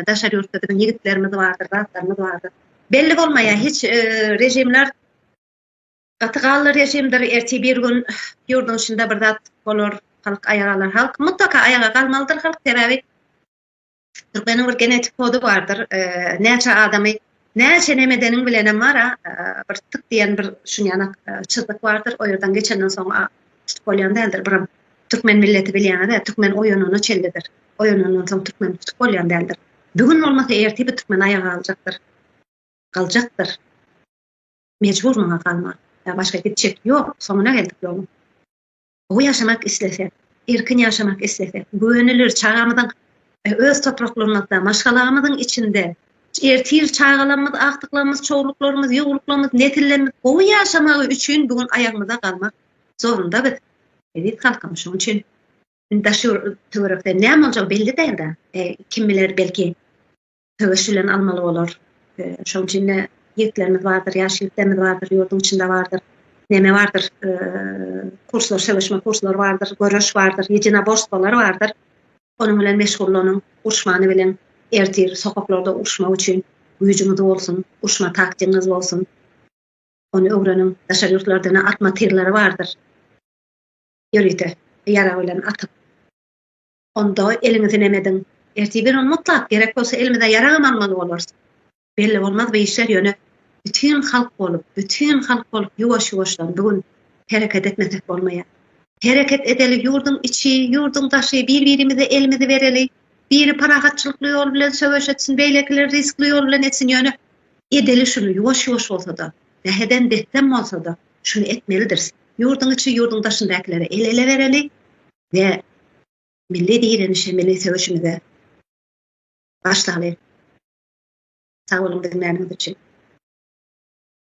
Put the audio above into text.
Daşary ýurtda biziň ýigitlerimiz bardyr, zatlarymyz bardyr. Belli bolmaýar hiç režimler gaty gally režimdir. Ertir bir gün ýurduň içinde bir zat bolar, halk aýaga galar. Halk mutlaka aýaga galmalydyr halk sebäbi türkmeniň bir genetik kody bardyr. Näçe adamy näçe neme edeniň bilenem bar-a bir tyk diýen bir şunýanak çyzyk bardyr. O ýerden geçenden soň tutup bolýan däldir. Biram türkmen milleti bilýäňiz-ä, türkmen oýanana çenlidir. Oýanandan soň türkmeni tutup bolýan däldir. Bu gün bolmasa ertir bu türkmen aýaga galjakdyr. Galjakdyr. Mejbur muňa galma. Ýa başga gitjek ýok, soňuna geldik ýoluň. Gowy ýaşamak islesek, erkin ýaşamak islesek, göwenilir çagamyzyň öz topraklarymyzda, maşgalamyzyň içinde ertir çagalarymyz, agtyklarymyz, çowluklarymyz, ýowluklarymyz, nesillerimiz gowy ýaşamagy üçin bu gün aýagymyza galmak zorunda biz. Eziz halkym, şonuň üçin Indi daş töwerekde näme boljagy belli däl-de. Kim biler belki söweş bilen almaly bolar. Şonuň üçin-de ýigitlerimiz bardyr, ýaş ýigitlerimiz bardyr, ýurduň içinde bardyr. Neme bardyr, kurslar, söweşme kurslary bardyr, göreş bardyr, ýedinoborstwolar bardyr. Onuň bilen meşgullanyň, uruşmany biliň. Ertir sokaklarda uruşmak üçin güýjüňiz bolsun, uruşma taktigiňiz bolsun. Ony öwreniň. Daşary ýurtlarda-da atma tirleri bardyr. Ýörite ýarag bilen atyp. Onda eliňizi nem ediň. Ertir bir gün mutlak gerek bolsa elimize ýaragam almaly bolarys. Belli bolmaz bu işler ýöne bütin halk bolup, bütin halk bolup ýuwaş-ýuwaşdan bu gün hereket etmesek bolmaýar. Hereket edeli ýurduň içi, ýurduň daşy bir-birimize elimizi bereli. Biri parahatçylykly ýol bilen söweş etsin, beýlekiler riskli ýol bilen etsin ýöne edeli şuny ýuwaş-ýuwaş bolsa-da, däheden dessem bolsa-da şuny etmelidiris. Ýurduň içi, ýurduň daşyndakilere el-ele bereli we milli direnişe, milli söweşimize başlaly. Sag boluň diňläniňiz üçin.